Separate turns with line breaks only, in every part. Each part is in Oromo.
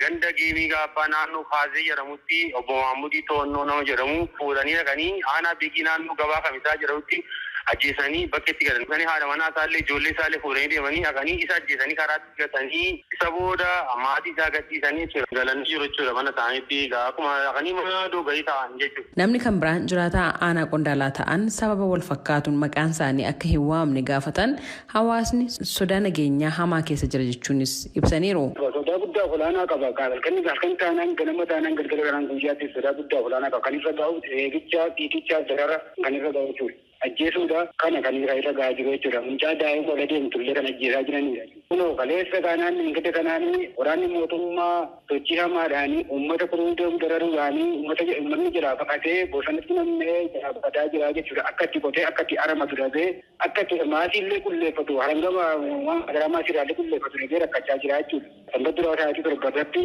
Ganda Geemii Gaabbaa naannoo Faazee jedhamutti obbo Mahammudii To'annoo nama jedhamu fuudhanii dhaqanii aanaa Beekii naannoo gabaa Kamisaa jedhamutti ajjeesanii bakka itti gatan. Isaan haadha manaa isaallee ijoollee isaallee fuudhanii deemanii dhaqanii isa ajjeesanii karaatti gatanii isa booda maatii isaa gadhiisanii jechuudha. Galanii jiru jechuudha mana isaaniitti akkuma dhaqanii mana dogayii ta'an jechuudha.
Namni kan biraan jiraataa aanaa Qondaalaa ta'an sababa wal fakkaatuun maqaan isaanii akka hin waamne gaafatan hawaasni sodaa nageenyaa hamaa keessa jira jechuunis ibsaniiru.
Sodaa guddaa olaanaa qaba. Halkan taanaan ganama taanaan galgala kanaan guyyaatti sodaa guddaa olaanaa qaba. Kan irra ga'u eegichaa, fiigichaa, darara kan irra ga'u jechuudha. Ajjeesuudha kana kan irra ga'aa jiru jechuudha. Mucaa daa'ima ola deemtullee kan ajjeesaa jiranidha. Kunoo kaleessa kanaan ingida kanaan waraanni mootummaa sochii hamaadhaan uummata kuruudoo dararuudhaan uummanni jalaa baqatee bosonatti nam'ee jalaa baqataa jira jechuudha. Akka itti qotee akka itti aramatu dhabee akka itti maasiillee qulleeffatu harangama waan garaa maasiirraallee qulleeffatu dhabee rakkachaa jira jechuudha. Sanbata duraa sa'aatii 7 irratti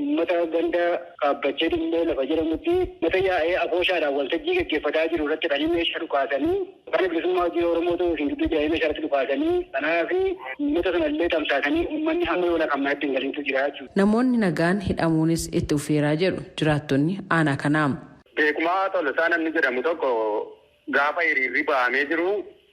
uummata ganda dhaabbachee dhimlee lafa jedhamutti uummata yaa'ee afooshaadhaan waltajjii gaggeeffataa jiru irratti kan meeshaa dhukaasanii kan bilisummaa hojii Oromoo ta'uu isin gidduu jaa'ee meeshaa irratti dhukaasanii kanaaf uummata sanallee tamsaasanii uummanni hamma yoona kan manatti hin galintu jira jechuudha.
Namoonni nagaan hidhamuunis itti ufeeraa jedhu jiraattonni aanaa kanaa.
Beekumaa Tolosaa namni jedhamu tokko gaafa hiriirri ba'amee jiru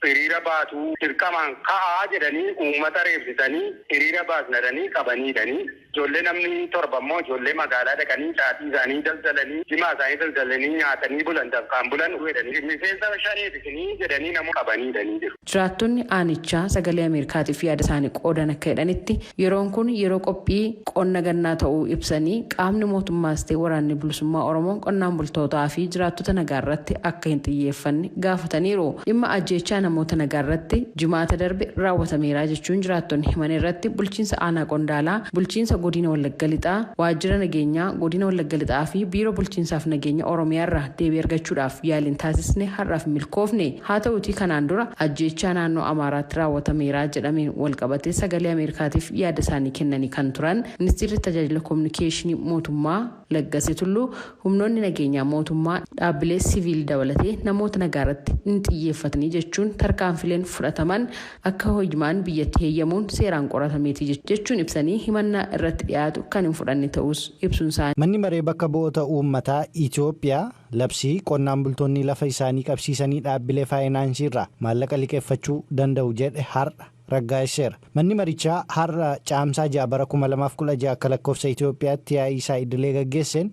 hiriira baatu dirqamaan ka'aa jedhanii uummata reebsisanii hiriira baasnadhanii qabaniidhanii ijoollee namni 7 immoo ijoollee magaalaa dhaqanii caatii isaanii daldalanii jimaa isaanii daldalanii nyaatanii bulan dafqaan bulan jedhanii miseensa shaneetisanii jedhanii nama qabaniidhanii jiru.
Jiraattonni aanichaa sagalee Ameerikaatiif yaada isaanii qoodan akka jedhanitti yeroon kun yeroo qophii qonna gannaa ta'uu ibsanii qaamni mootummaas ta'e waraanni bilisummaa Oromoo qonnaan bultootaa fi jiraattota nagaa irratti akka hin xiyyeeffanne gaafataniiru. Dhimma ajjeechaa namoota nagaa irratti jimaata darbe raawwatameera jechuun jiraattonni himan irratti bulchiinsa aanaa Qondaalaa, bulchiinsa godina Wallagga Lixaa, waajjira nageenyaa godina Wallagga Lixaa fi biiroo bulchiinsaaf nageenya Oromiyaa irraa deebii argachuudhaaf yaaliin taasisne har'aaf milkoofne. Haa ta'uutii kanaan dura ajjeechaa naannoo Amaaraatti raawwatameera jedhameen walqabatee sagalee Ameerikaatiif yaada isaanii kennanii kan turan ministeerri tajaajila kominikeeshinii mootummaa Laggasee Tulluu humnoonni nageenyaa mootummaa dhaabbilee siviilii dabalatee namoota nagaa irratti hin xiyyeeffatanii jechuun tarkaanfileen fudhataman akka hojimaan biyyatti heeyyamuun seeraan qoratameeti jechuun ibsanii himannaa irratti dhiyaatu kan hin fudhanne ta'us ibsuun isaanii.
Manni maree bakka bu'oota uummataa Itoophiyaa labsii qonnaan bultoonni lafa isaanii qabsiisanii dhaabbilee faayinaansii irraa maallaqa liqeeffachuu danda'u jedhe har'a raggaasiseera. Manni marichaa har'a caamsaa 6 bara 2016 akka lakkoofsa Itoophiyaatti yaa'ii isaa idilee gaggeesseen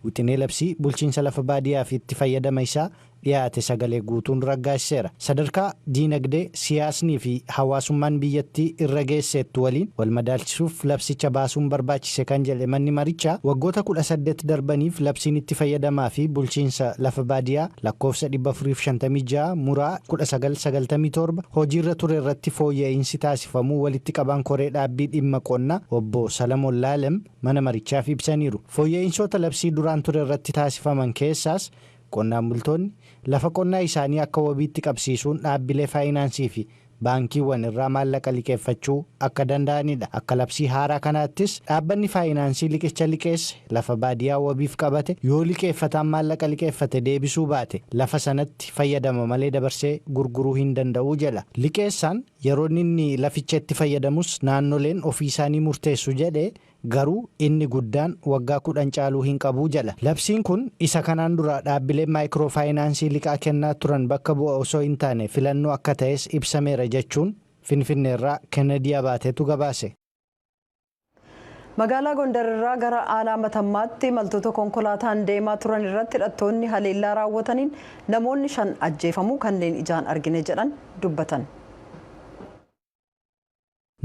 wixinee labsii bulchiinsa lafa baadiyyaa fi itti fayyadama isaa dhiyaate sagalee guutuun raggaasiseera. Sadarkaa diinagdee, siyaasnii fi hawaasummaan biyyattii irra geesseettu waliin wal madaalchisuuf labsicha baasuun barbaachise kan jedhe manni marichaa waggoota 18 darbaniif labsiin itti fayyadamaa fi bulchiinsa lafa baadiyyaa lakkoofsa 456 muraa 1997 hojiirra ture irratti fooyya'insi taasifamuu walitti qabaan koree dhaabbii dhimma qonnaa obbo Salamoon Laalem mana marichaaf ibsaniiru. Fooyya'insoota labsii duraan ture irratti taasifaman keessaas qonnaan bultoonni lafa qonnaa isaanii akka wabiitti qabsiisuun dhaabbilee faayinaansii fi baankiiwwan irraa maallaqa liqeeffachuu akka danda'anidha. Akka labsii haaraa kanaattis dhaabbanni faayinaansii liqicha liqeesse lafa baadiyyaa wabiif qabate yoo liqeeffataan maallaqa liqeeffate deebisuu baate lafa sanatti fayyadama malee dabarsee gurguruu hin danda'u jedha. Liqeessaan yeroo inni laficha itti fayyadamus naannoleen ofii isaanii murteessu jedhee garuu inni guddaan waggaa 10 caaluu hin qabu jedha. Labsiin kun isa kanaan dura dhaabbileen maayikiroo faayinaansii liqaa kennaa turan bakka bu'a osoo hin taane filannoo akka ta'es ibsameera jechuun Finfinneerraa Kennedy Abaateetu gabaase.
Magaalaa Gondar irraa gara aanaa Matammaatti imaltoota konkolaataan deemaa turan irratti hidhattoonni haleellaa raawwataniin namoonni 5 ajjeefamuu kanneen ijaan argine jedhan dubbatan.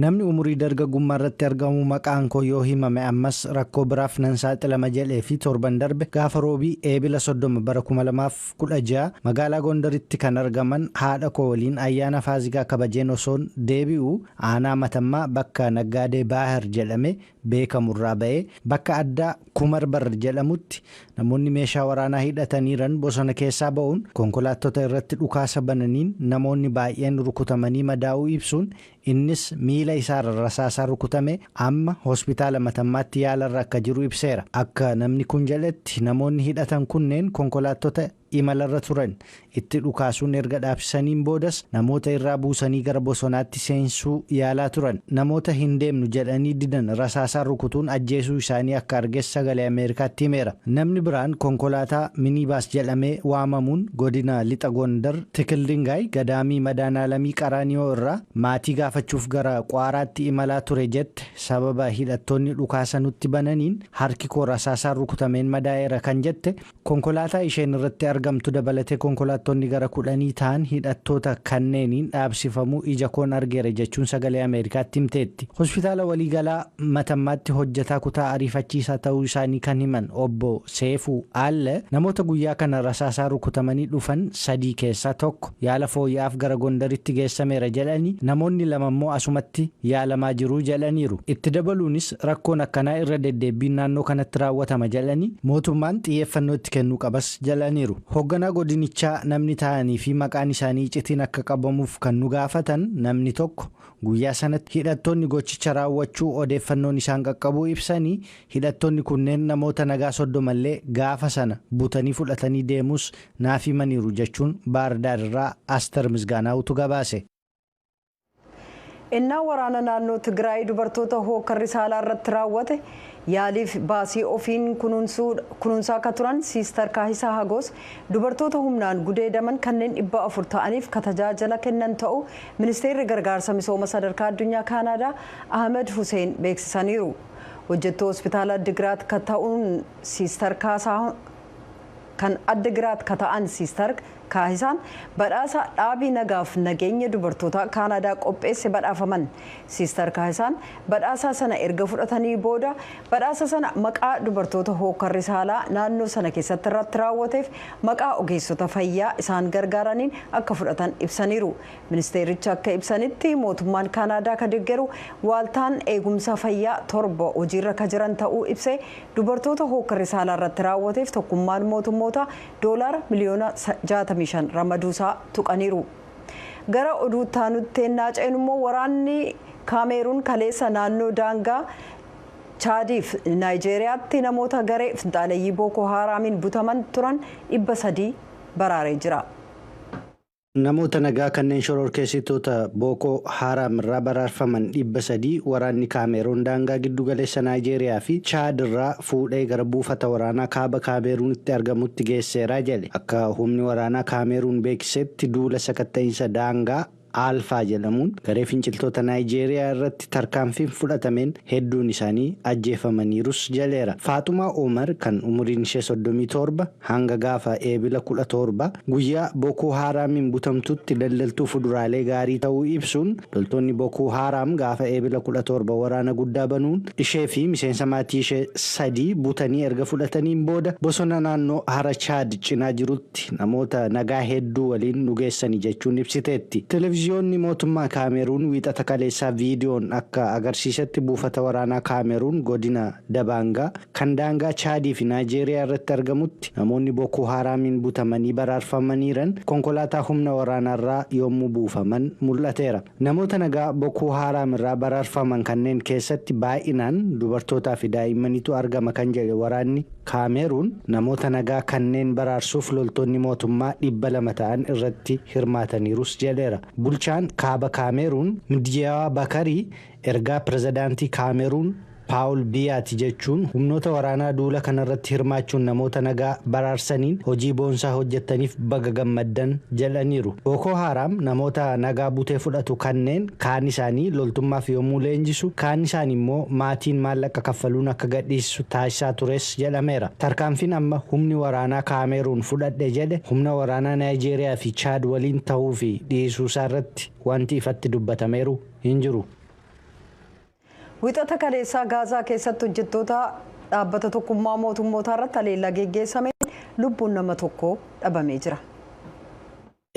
Namni umurii dargaggummaa irratti argamu maqaan koo yoo himame ammas rakkoo biraaf nan saaxilama jedhee fi torban darbe gaafa roobii eebila 30 bara 2016 magaalaa Gondaritti kan argaman haadha koo waliin ayyaana Faazigaa kabajeen osoon deebi'u aanaa Matammaa bakka Naggaadee Baahir jedhame beekamurraa ba'ee bakka addaa Kumarbar jedhamutti namoonni meeshaa waraanaa hidhataniiran bosona keessaa ba'uun konkolaattota irratti dhukaasa bananiin namoonni baay'een rukutamanii madaa'uu ibsuun innis miila isaarra rasaasaa rukutame amma hospitaala Matammaatti yaalarra akka jiru ibseera. Akka namni kun jedhetti namoonni hidhatan kunneen konkolaattota imalarra turan itti dhukaasuun erga dhaabsisaniin boodas namoota irraa buusanii gara bosonaatti seensuu yaalaa turan. Namoota hin deemnu jedhanii didan rasaasaan rukutuun ajjeesuu isaanii akka arges Sagalee Ameerikaatti himeera. Namni biraan konkolaataa minibaas jedhamee waamamuun godina Lixa Gondar Tikildingaay gadaamii Madaanaalamii Qaraaniyoo irraa maatii gaafachuuf gara Kwaaraatti imalaa ture jette sababa hidhattoonni dhukaasa nutti bananiin harki koo rasaasaan rukutameen madaa'eera kan jette konkolaataa isheen irratti argamtu dabalatee konkolaattonni gara 10 ta'an hidhattoota kanneeniin dhaabsifamuu ija koon argeera jechuun Sagalee Ameerikaatti himteetti. Hospitaala waliigalaa Matammaatti hojjetaa kutaa ariifachiisaa ta'uu isaanii kan himan obbo Seefuu Aalle namoota guyyaa kana rasaasaa rukutamanii dhufan 3 keessaa tokko yaala fooyya'aaf gara Gondaritti geessameera jedhanii namoonni 2 immoo asumatti yaalamaa jiru jedhaniiru. Itti dabaluunis rakkoon akkanaa irra deddeebiin naannoo kanatti raawwatama jedhanii mootummaan xiyyeeffannoo itti kennuu qabas jedhaniiru. Hoogganaa godinichaa namni ta'anii fi maqaan isaanii iccitiin akka qabamuuf kan nu gaafatan namni tokko guyyaa sanatti hidhattoonni gochicha raawwachuu odeeffannoon isaan qaqqabuu ibsanii hidhattoonni kunneen namoota nagaa 30 illee gaafa sana butanii fudhatanii deemus naaf himaniiru jechuun Baardaar irraa Aster Misgaanaawutu gabaase.
Innaa waraana naannoo Tigraay dubartoota hookarri saalaa irratti raawwate yaaliif baasii ofiin kunuunsaa akka turan Siister Kaahisaa Hagoos dubartoota humnaan gudeedaman kanneen 400 ta'aniif ka tajaajila kennan ta'uu ministeerri gargaarsa misooma sadarkaa addunyaa Kaanaadaa Ahmed Hussein beeksisaniiru. Hojjettuu hospitaala Addigiraat ka ta'uun Siister Kaasaa kan Addigiraat ka ta'an Siister Kaahisaan badhaasa dhaabii nagaaf nageenya dubartoota Kaanaadaa qopheesse badhaafaman. Siister Kaahisaan badhaasa sana erga fudhatanii booda badhaasa sana maqaa dubartoota hookarri saalaa naannoo sana keessatti irratti raawwateef maqaa ogeessota fayyaa isaan gargaaraniin akka fudhatan ibsaniiru. Ministeerichi akka ibsanitti mootummaan Kaanaadaa ka deeggaru waaltaan eegumsa fayyaa 7 hojiirra ka jiran ta'uu ibsee dubartoota hookarri saalaa irratti raawwateef tokkummaan mootummoota $65 miliyoona ramaduusaa tuqaniiru. Gara oduu taanutti naaceen immoo waraanni Kaameeruun kaleessa naannoo daangaa Chaadiif Naayijeeriyaatti namoota garee finxaaleeyyii Booko Haaraamiin butaman turan 300 baraaree jira.
Namoota nagaa kanneen shororkeessitoota Booko Haaraam irraa baraarfaman 300 waraanni Kaameeruun daangaa giddugaleessa Naayijeeriyaa fi Chaad irraa fuudhee gara buufata waraanaa kaaba Kaameeruunitti argamutti geesseera jedhe. Akka humni waraanaa Kaameeruun beeksisetti duula sakatta'iinsa daangaa Alfaa jedhamuun garee finciltoota Naayijeeriyaa irratti tarkaanfiin fudhatameen hedduun isaanii ajjeefamaniirus jedheera. Faaxumaa Omar kan umuriin ishee 37 hanga gaafa eebila 17 guyyaa Booko Haaraamiin butamtutti daldaltuu fuduraalee gaarii ta'uu ibsuun loltoonni Booko Haaraam gaafa eebila 17 waraana guddaa banuun ishee fi miseensa maatii ishee 3 butanii erga fudhataniin booda bosona naannoo Hara Chaad cinaa jirutti namoota nagaa hedduu waliin nu geessanii jechuun ibsiteetti. Televiziyoonni mootummaa Kaameeruun wiixata kaleessaa viidiyoon akka agarsiisetti buufata waraanaa Kaameeruun godina Dabaangaa kan daangaa Chaadii fi Naayijeeriyaa irratti argamutti namoonni Booko Haaraamiin butamanii baraarfamaniiran konkolaataa humna waraanaarraa yommuu buufaman mul'ateera. Namoota nagaa Booko Haaraam irraa baraarfaman kanneen keessatti baay'inaan dubartootaa fi daa'immanitu argama kan jedhe waraanni Kaameeruun namoota nagaa kanneen baraarsuuf loltoonni mootummaa 200 ta'an irratti hirmaataniirus jedheera. Bulchaan kaaba Kaameeruun Midiyaa Bakarii ergaa pirezidaantii Kaameeruun Paawul Biyaati jechuun humnoota waraanaa duula kanarratti hirmaachuun namoota nagaa baraarsaniin hojii boonsaa hojjettaniif baga gammaddan jedhaniiru. Booko Haaraam namoota nagaa butee fudhatu kanneen kaan isaanii loltummaaf yommuu leenjisu kaan isaanii immoo maatiin maallaqa kaffaluun akka gadhiisu taasisaa tures jedhameera. Tarkaanfiin amma humni waraanaa Kaameeruun fudhadhe jedhe humna waraanaa Naayijeeriyaa fi Chaad waliin ta'uu fi dhiisuu isaarratti wanti ifatti dubbatameeru hin jiru.
Wixata kaleessaa Gaazaa keessatti hojjettoota dhaabbata tokkummaa mootummootaa irratti haleellaa geggeessameen lubbuun nama tokko dhabamee jira.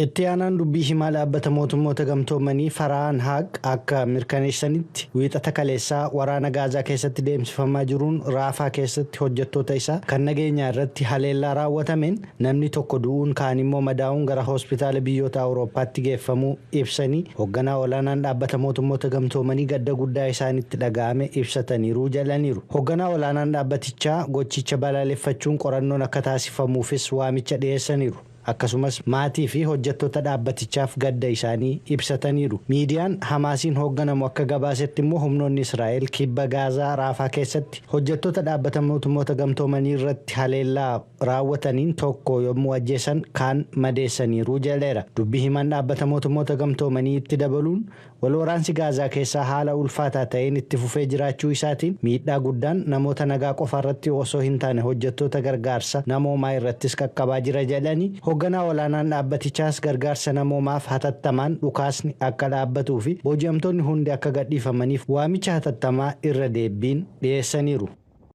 Itti aanaan dubbii himaa dhaabbata mootummoota gamtoomanii Farhaan Haq akka mirkaneessanitti wiixata kaleessaa waraana Gaazaa keessatti deemsifamaa jiruun Raafaa keessatti hojjettoota isaa kan nageenyaa irratti haleellaa raawwatameen namni tokko du'uun kaan immoo madaa'uun gara hospitaala biyyoota Awurooppaatti geeffamuu ibsanii hoogganaa olaanaan dhaabbata mootummoota gamtoomanii gadda guddaa isaanitti dhaga'ame ibsataniiru jedhaniiru. Hoogganaa olaanaan dhaabbatichaa gochicha balaaleffachuun qorannoon akka taasifamuufis waamicha dhiyeessaniiru. Akkasumas maatii fi hojjettoota dhaabbatichaaf gadda isaanii ibsataniiru. Miidiyaan Hamaasiin hoogganamu akka gabaasetti immoo humnoonni Israa'el kibba Gaazaa Raafaa keessatti hojjettoota dhaabbata mootummoota gamtoomanii irratti haleellaa raawwataniin tokko yommuu ajjeesan kaan madeessaniiru jedheera. Dubbii himaan dhaabbata mootummoota gamtoomanii itti dabaluun wal waraansi Gaazaa keessaa haala ulfaataa ta'een itti fufee jiraachuu isaatiin miidhaa guddaan namoota nagaa qofa irratti osoo hin taane hojjettoota gargaarsa namoomaa irrattis qaqqabaa jira jedhanii, hoogganaa olaanaan dhaabbatichaas gargaarsa namoomaaf hatattamaan dhukaasni akka dhaabbatuu fi booji'amtoonni hundi akka gadhiifamaniif waamicha hatattamaa irra deebiin dhiyeessaniiru.